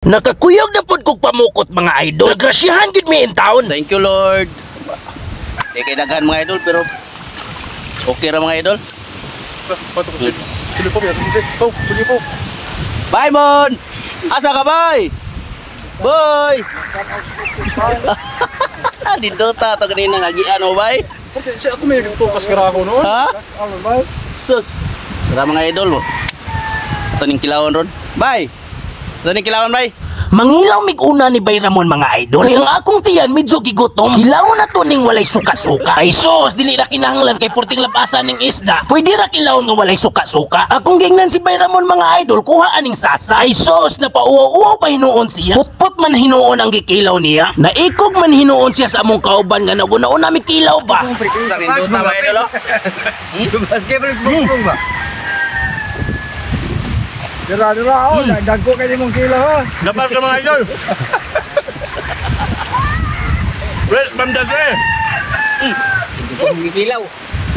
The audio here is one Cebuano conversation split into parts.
Nakakuyog na pod kog pamukot, mga idol. Nagrasyahan gid mi in town. Thank you, Lord. Di kay daghan, mga idol, pero okay ra, mga idol. Bye, Mon. Asa ka, bay? Boy. Dindota to kanina ngagian mo, bay. Siya ako may tukas kara ako noon. Ha? Sus. Tara, mga idol mo. Ito ning kilawon ron. Bay. Ito ning kilawon, bay. Mangilaw mig una ni Bay Ramon, mga idol. Kaya ang akong tiyan medyo gigutom. Kilaw na to ning walay suka-suka. Ay sus, dili ra kinahanglan kay purting labasan ning isda. Pwede ra kilawon nga walay suka-suka. Akong gingnan si Bay Ramon, mga idol, kuha aning sasa. Ay sus, napauwaw-uwaw pa hinuon siya. Putput man hinuon ang gikilaw niya. Naikog man hinuon siya sa among kauban nga naguna-una mi kilaw ba. Sa nindota, mga idol, oh. Ba? Dira dira oh, dagko kay nimong kilo ha. Dapat ka, mga idol. Fresh from the sea.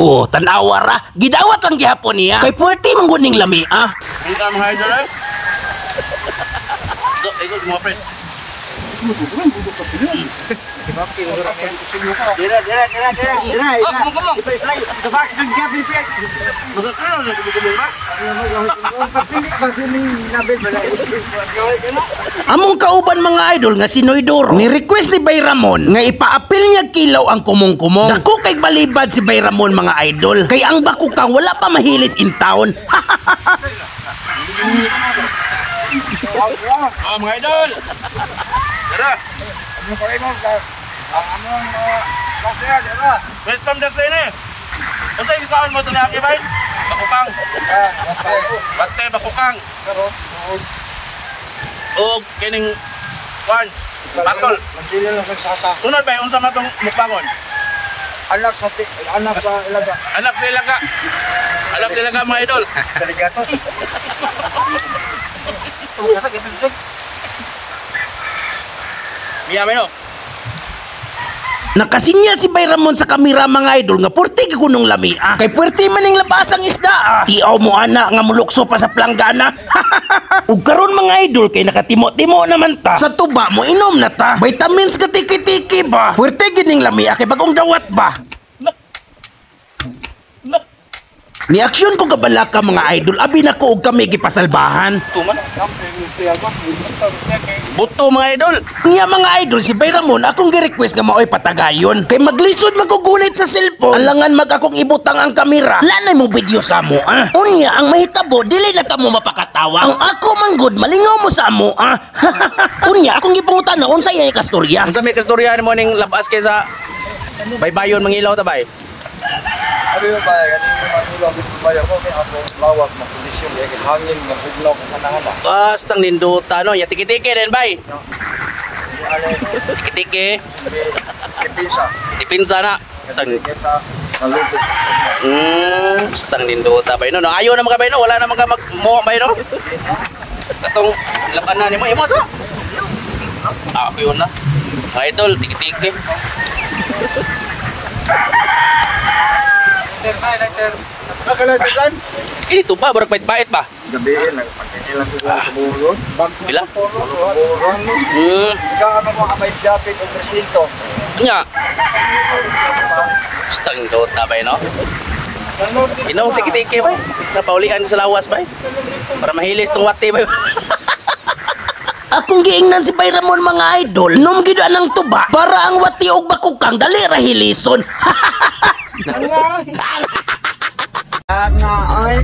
Oh, tanawa ra. Gidawat lang gihapon niya. Kay puwerte man gud ning lami ah. Ang ka, mga idol, eh. Ikaw, ikaw sa mga friend. Dira dira dira dira. Dira. Ah, kumong kumong. Magkakaroon na kumong ba? Among kauban, mga idol, nga si Noy Doro, ni request ni Bay Ramon nga ipaapil niya kilaw ang kumong-kumong. Dako kay balibad si Bay Ramon, mga idol. Kay ang bakukang wala pa mahilis in town. Oh, mga idol. Tara. Ano pa mo ang among mga dira. Fresh from the sea ni. Unsa gikaon mo to ni bay? Bakukang. Bate bakukang. Og kining kwan. Patol. Magdili lang sa sasa. Sunod bay, unsa man tong mukbangon? Anak sa anak sa ilaga. Anak sa ilaga. Anak sa ilaga, mga idol. Daligatos. Miya no. Nakasinya si Bay Ramon sa kamera, mga idol, nga purti kunong lami ah. Kay puwerte man ning labasang isda ah. Tiaw mo ana nga mulukso pa sa planggana. Ug karon, mga idol, kay nakatimo-timo naman ta. Sa tuba mo inom na ta. Vitamins ka tiki-tiki ba. Puwerte gid ning lami ah kay bagong dawat ba. Ni aksyon ko kabalaka, mga idol, abi na ko og kami gipasalbahan. Tuman. Buto, mga idol. Niya, mga idol, si Bay Ramon akong gi-request nga maoy patagayon. Kay maglisod magugulit sa cellphone. Alangan mag akong ibutang ang kamera. Lanay mo video sa mo ah. Unya ang mahitabo dili na kamo mapakatawa. Ang ako man gud malingaw mo sa amo ah. Unya akong gipangutana unsa iyang kastorya. Unsa may kastorya nimo ning labas kay sa baybayon mangilaw ta, bay? Abi ba ganing mga bayo ko kay ako lawak makondisyon kay hangin maghugnaw ko kanahan ah. Bastang nindota no, ya tiki-tiki din, bay. Tiki-tiki, Tipisa. Tipinsa na. Tang Kita naluto. Bastang nindota, bay, no. No, ayo naman ka, bay, no, wala naman ka mag mo, bay, no. Katong laban na nimo imo sa. Ah, yun na. Mga idol, tiki-tiki. Ini tuba baru pahit-pahit ba? Gabi nagpagkailan ko sa buron. Pila? Buron. Ikaw ano mo ka may japit o presinto. Nya. Bastang nindota, bay, no. Inaw tiki-tiki, bay. Napaulian sa lawas, bay. Para mahilis tong wati, bay. Akong giingnan si Bay Ramon, mga idol, num gid ang tuba para ang wati og bakukang dali ra hilison. Nga ay.